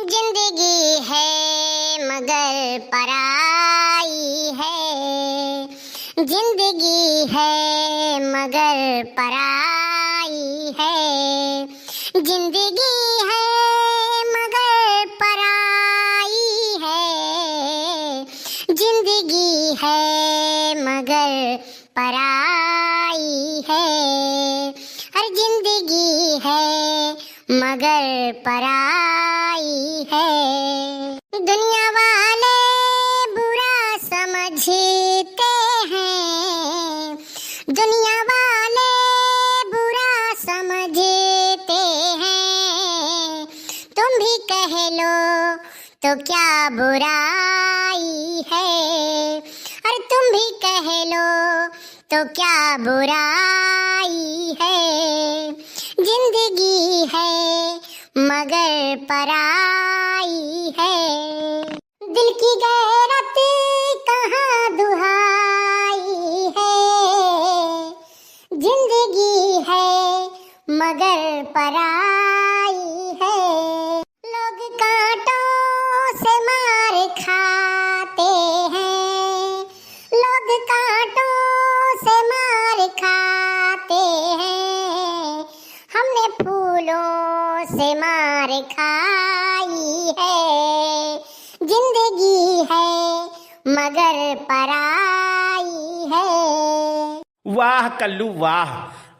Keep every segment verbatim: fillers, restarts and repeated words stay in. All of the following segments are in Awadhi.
जिंदगी है मगर पराई है, जिंदगी है मगर पराई है, जिंदगी है मगर पराई है, जिंदगी है मगर पराई है, हर जिंदगी है मगर पराई है। दुनिया वाले बुरा समझते हैं, दुनिया वाले बुरा समझते हैं, तुम भी कह लो तो क्या बुराई है, अरे तुम भी कह लो तो क्या बुराई है, जिंदगी है मगर पराई है। दिल की गैरत कहाँ दुहाई है, जिंदगी है मगर पराई है। लोग कांटों से मार खाते हैं, लोग कांटों से मार खाते हैं, हमने फूलों से मार खाई है, जिंदगी है मगर पराई है। वाह कल्लू वाह,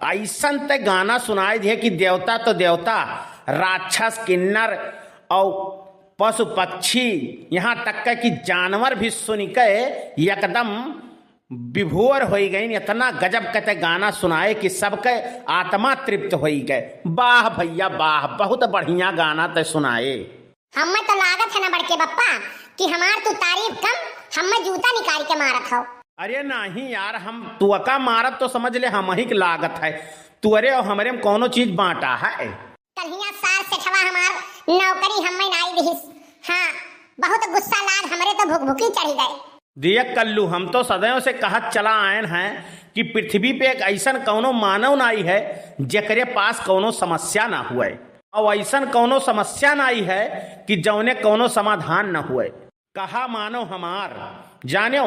अइसन ते गाना सुनाई दिहे कि देवता तो देवता, राक्षस, किन्नर और पशु पक्षी, यहाँ तक के कि जानवर भी सुन के एकदम विभोर होई गइन। इतना गजब के ते गाना सुनाए कि सबके आत्मा तृप्त होई गए। वाह भैया वाह, बहुत बढ़िया गाना ते सुनाए। हम्मे तो लागत है ना बड़के बप्पा कि हमार तू तारीफ कम, हम्मे जूता निकाल के मारत हो। अरे नहीं यार, हम तुअका मारत तो समझ ले, हमही के लागत है, तुअरे और हमरे में कौनो चीज बांटा है। कल्हिया सार सेठवा हमार नौकरी हम्मे नाई दिहिस। हाँ, बहुत गुस्सा लाग, हमरे तो भुकभुकी चढ़ी गए। देख कल्लू, हम तो सदैव से कहत चला आयन हैं कि पृथ्वी पे एक अइसन कौनो मानव नाई है जेकरे पास कौनो समस्या ना हुए, और अइसन कौनो समस्या नाई है कि जौने कौनो समाधान न हुए। कहा मानो हमार, जान्यो,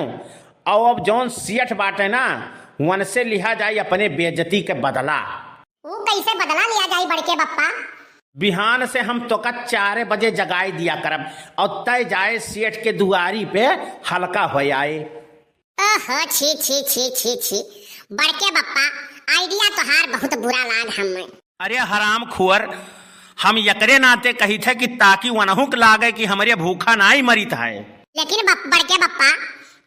और अब जौन सेठ बाटे ना, वनसे लिहा जाई अपने बेइज्जती के बदला। ऊ कैसे बदला लिया जाई बड़के बप्पा? बिहान से हम तोका चारे बजे जगाई दिया करब और तय जाए सेठ के दुआरी पे हल्का हो आए। ओहो, छी, छी, छी, छी, छी। बड़के बप्पा, idea तोहार बहुत बुरा लाग हम्मे। अरे हराम खुअर, हम एकरे नाते कहित है कि ताकि वनहु के लागे कि हमरे भूखा नाई मरित है। लेकिन बप-, बड़के बप्पा,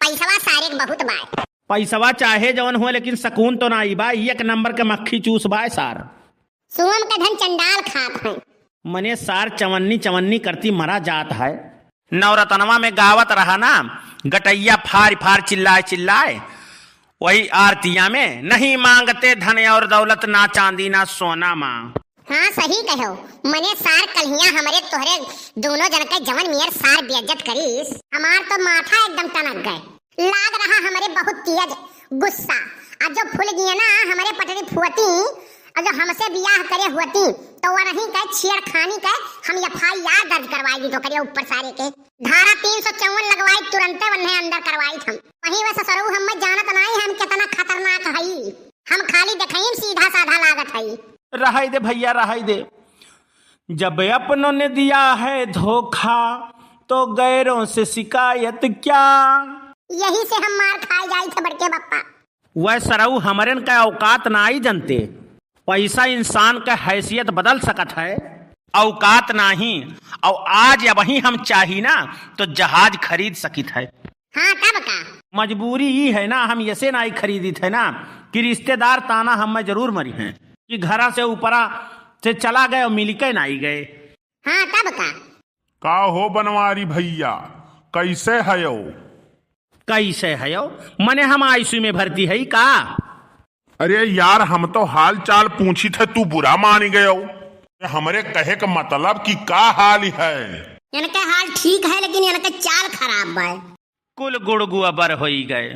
पैसवा सारे के बहुत बाय। पैसवा चाहे जवन हुए, लेकिन सकून तो नाई बा। एक नंबर के मक्खी चूस बाय सार। सुअम का धन चंडाल खात हैं। मने सार चवन्नी चवन्नी करती मरा जात है। नवरतनवा में गावत रहा ना, गटैया फार फार चिल्लाए चिल्लाए, वही आरतिया में, "नहीं मांगते धन और दौलत, ना चांदी ना सोना माँ।" हाँ, सही कहो। मने सार कल्हिया हमरे तोहरे दोनों जन के जवन मियर सार बेइज्जत करीस, हमार तो माथा एकदम टनक गए। लाग रहा हमरे बहुत तेज गुस्सा। आ जो फूल गए ना हमरे पटरी फुअती, आ जो हमसे बियाह करे हुअती, तो वनही के छेड़खानी के हम FIR दर्ज करवाई दी तो करे ऊपर सारे के। धारा तीन सौ चौवन लगवाई, तुरंते वन्हे अंदर करवाई हम। वहीं वे ससुरऊ हम्मे जानत नाई हम कितना खतरनाक हई। हम खाली देखई में सीधा साधा लागत हई। रहाई दे भैया, रहाई दे। जब अपनों ने दिया है धोखा, तो गैरों से शिकायत क्या? यही से हम मार खाए जाई थे बड़के बप्पा। वह सरऊ हमरन का औकात ना आई जनते। पैसा इंसान का हैसियत बदल सकत है, औकात नाही। और आज अबही हम चाही ना तो जहाज खरीद सकित है। हाँ, तब का? मजबूरी ई है ना, हम ऐसे नाई खरीदित है ना कि रिश्तेदार ताना हमें जरूर मरी हैं कि घरा से ऊपरा से चला गए और मिल के नाई गए। हाँ, तब का? का हो बनवारी भैया, कैसे हयो? कैसे हयो? मने हम ICU में भर्ती है का? अरे यार, हम तो हाल चाल पूछित है, तू बुरा मान गयो। हमरे कहे का मतलब कि का हाल है? इनके हाल ठीक है, लेकिन इनके चाल खराब बा। कुल गुड़ गुआबर होई गए।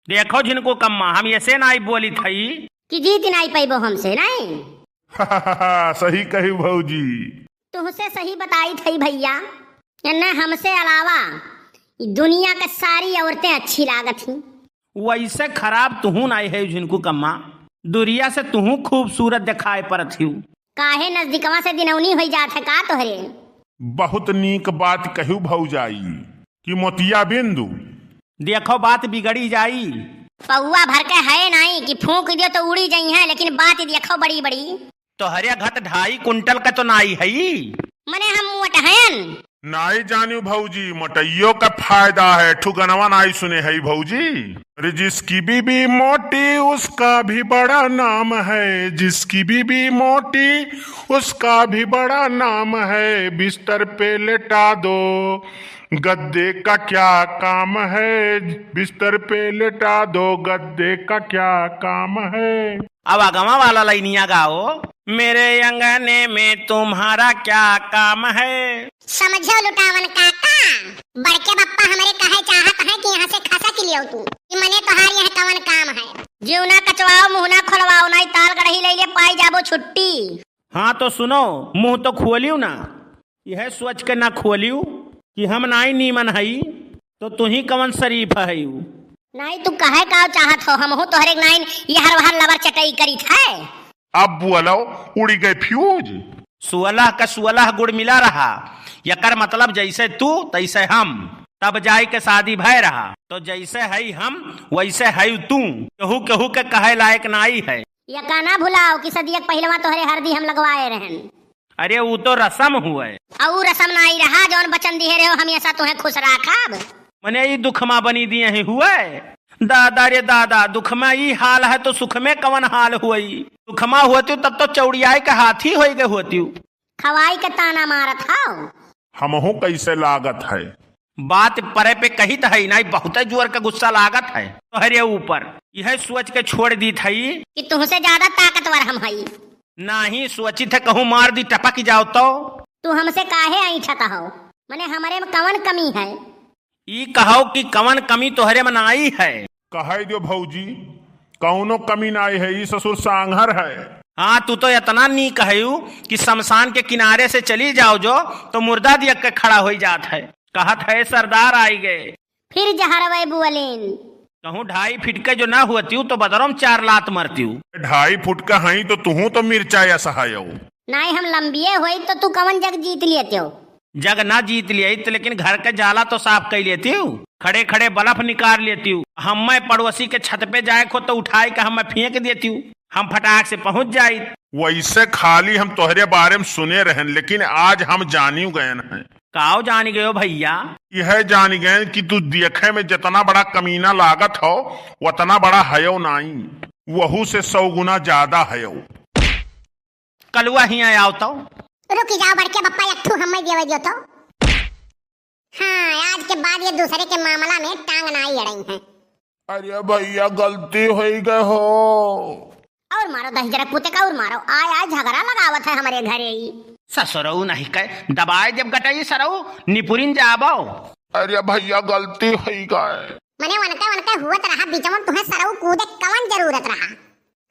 देखो झिनको कम्मा, हम ऐसे नाई बोलित हई कि जीत नाई पैबो हमसे, नहीं। सही कही भौजी। तुहसे सही बताई थई भैया। न हमसे अलावा दुनिया के सारी औरतें अच्छी लागत ही। वैसे खराब तुहू नाई है झिनकू कम्मा, दुरिया से तुहू खूबसूरत देखाए परत हिउ। काहे नजदीकवा से दिनौनी होई जात है का तोहरे? बहुत नीक बात कहू भौजाई कि मोतिया बिंदु। देखो बात बिगड़ी जाई। पौवा भर के है नाई कि फूंक दियो तो उड़ी जाई है, लेकिन बात देखो बड़ी बड़ी। तोहरे घत ढाई कुंटल का तो नाई हई। मने हम मोट हयन। नाई जानियो भौजी, मोटइयो का फायदा है, ठुगनवा नाई सुने हई भौजी। अरे जिसकी बीबी मोटी उसका भी बड़ा नाम है, जिसकी बीबी मोटी उसका भी बड़ा नाम है, बिस्तर पे लेटा दो गद्दे का क्या काम है, बिस्तर पे लेटा दो गद्दे का क्या काम है। अब अगवा वाला लाइनिया गाओ, मेरे अंगने में तुम्हारा क्या काम है। समझो लुटावन काका, बड़के बप्पा हमरे कहे चाहत हैं कि यहाँ से खसक लियो तू, कि मने तोहार यहाँ कवन काम है। जीव ना कचवाओ, मुँह ना खोलवाओ, नाई ताल गड़ही ले ले पाई जाबो छुट्टी। हाँ तो सुनो, मुँह तो खोलियो ना, यह सोच के ना खोलियो कि हम नाई नीमन हई, तो तुही कवन शरीफ हई? नाई तू कहे का चाहत हो, हमहू तोहरे नाई यहर वहर लबर चटई करीत है। अब बोलो, उड़ी गए फ्यूज। सोलह का सोलह गुड़ मिला रहा, यकर मतलब जैसे तू तैसे हम, तब जाए के शादी भय रहा। तो जैसे हई हम वैसे हई तू, केहू केहू के कहे लायक नाई है। यका ना भुलाओ कि सदियक पहिलवा तोहरे हरदी हम लगवाए रहन। अरे ऊ तो रसम हुए। अऊ रसम नाई रहा, जौन बचन दिहे रहो हमेशा तोहे खुश राखब। मने ई दुखमा बनी दिए ही हुए। दादा रे दादा, दुखमा ई हाल है तो सुखमे कवन हाल हुई? दुखमा होतिउ तब तो चौड़ियाई के हाथी होई गए होतिउ। खवाई के ताना मारत हौ। हमहू कैसे लागत है? बात परे पे कहित हई, नाई बहुते जोर के गुस्सा लागत है तोहरे ऊपर। यह सोच के छोड़ दीत हई कि तुहसे ज्यादा ताकतवर हम हई। नाही सोचित है कहूँ मार दी टपक जाओ तो। तू हमसे काहे ऐंठत हौ? मने हमरे में कवन कमी है? ई कहौ कि कवन कमी तोहरे में नाई है? कहै दियो भौजी, कौनो कमी नाई है, ई ससुर सांघर है। हाँ, तू तो इतना नीक हयू कि शमशान के किनारे से चली जाओ जो, तो मुर्दा दियक के खड़ा होई जात है। कहत है सरदार आई गए। फिर जहरवे बुअलिन। कहूँ ढाई फीट के जो ना हुअतिउ तो बदरम चार लात मरतिउ। ढाई फुट का हई तो तुहूँ तो मिर्चा यस हयौ। नाई हम लंबिये होई तो तू कवन जग जीत लियतिउ? जग ना जीत लियत लेकिन घर के जाला तो साफ कई लेतिउ। खड़े खड़े बलफ निकाल लेतिउ। हम्मे पड़ोसी के छत पे जाए को तो उठाई के हम्मे फेंक देतिउ। हम फटाक से पहुँच जाइत। वैसे खाली हम तोहरे बारे में सुने रहन, लेकिन आज हम जानिउ गयन हैं। काव जान गयो भैया? यह जान गए कि तू देखे में जितना बड़ा कमीना लागत हो, उतना बड़ा हयो नाई, वहू से सौ गुना ज्यादा हयो। कलुआ हियाँ आओ तो। रुकी जाओ बड़के बप्पा, एक ठू हम्मे देवे दियो तो। हाँ, आज के बाद ये दूसरे के मामला में टांग नाई अड़ई है। अरे भैया, गलती होई गए हो। और मारो दहिजरा कुत्ते का, और मारो। आय आय झगड़ा लगावत है हमरे घरे ही। ससुरऊ नहीं कहे, दबाए जब गटई सरऊ, निपुरिन जाबो। अरे भैया, गलती होई गए। मने वनके वनके हुअत रहा, बीच में तुम्हें सरऊ कूदे कवन जरूरत रहा?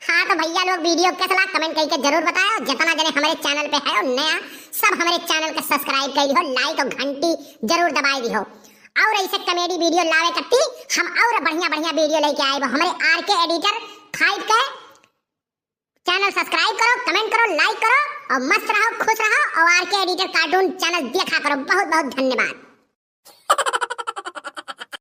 हाँ तो भैया लोग, video कैसा लगा comment करके जरूर बताओ। जितना जने हमारे channel पे है नया, सब हमारे channel का subscribe कर लिहो, like और घंटी जरूर दबाए दिहो। और ऐसे comedy video लावे करती हम और बढ़िया बढ़िया video लेके आए। हमारे आर के editor five के channel subscribe करो, comment करो, like करो और मस्त रहो, खुश रहो और आर के editor cartoon channel देखा करो। बहुत बहुत धन्यवाद।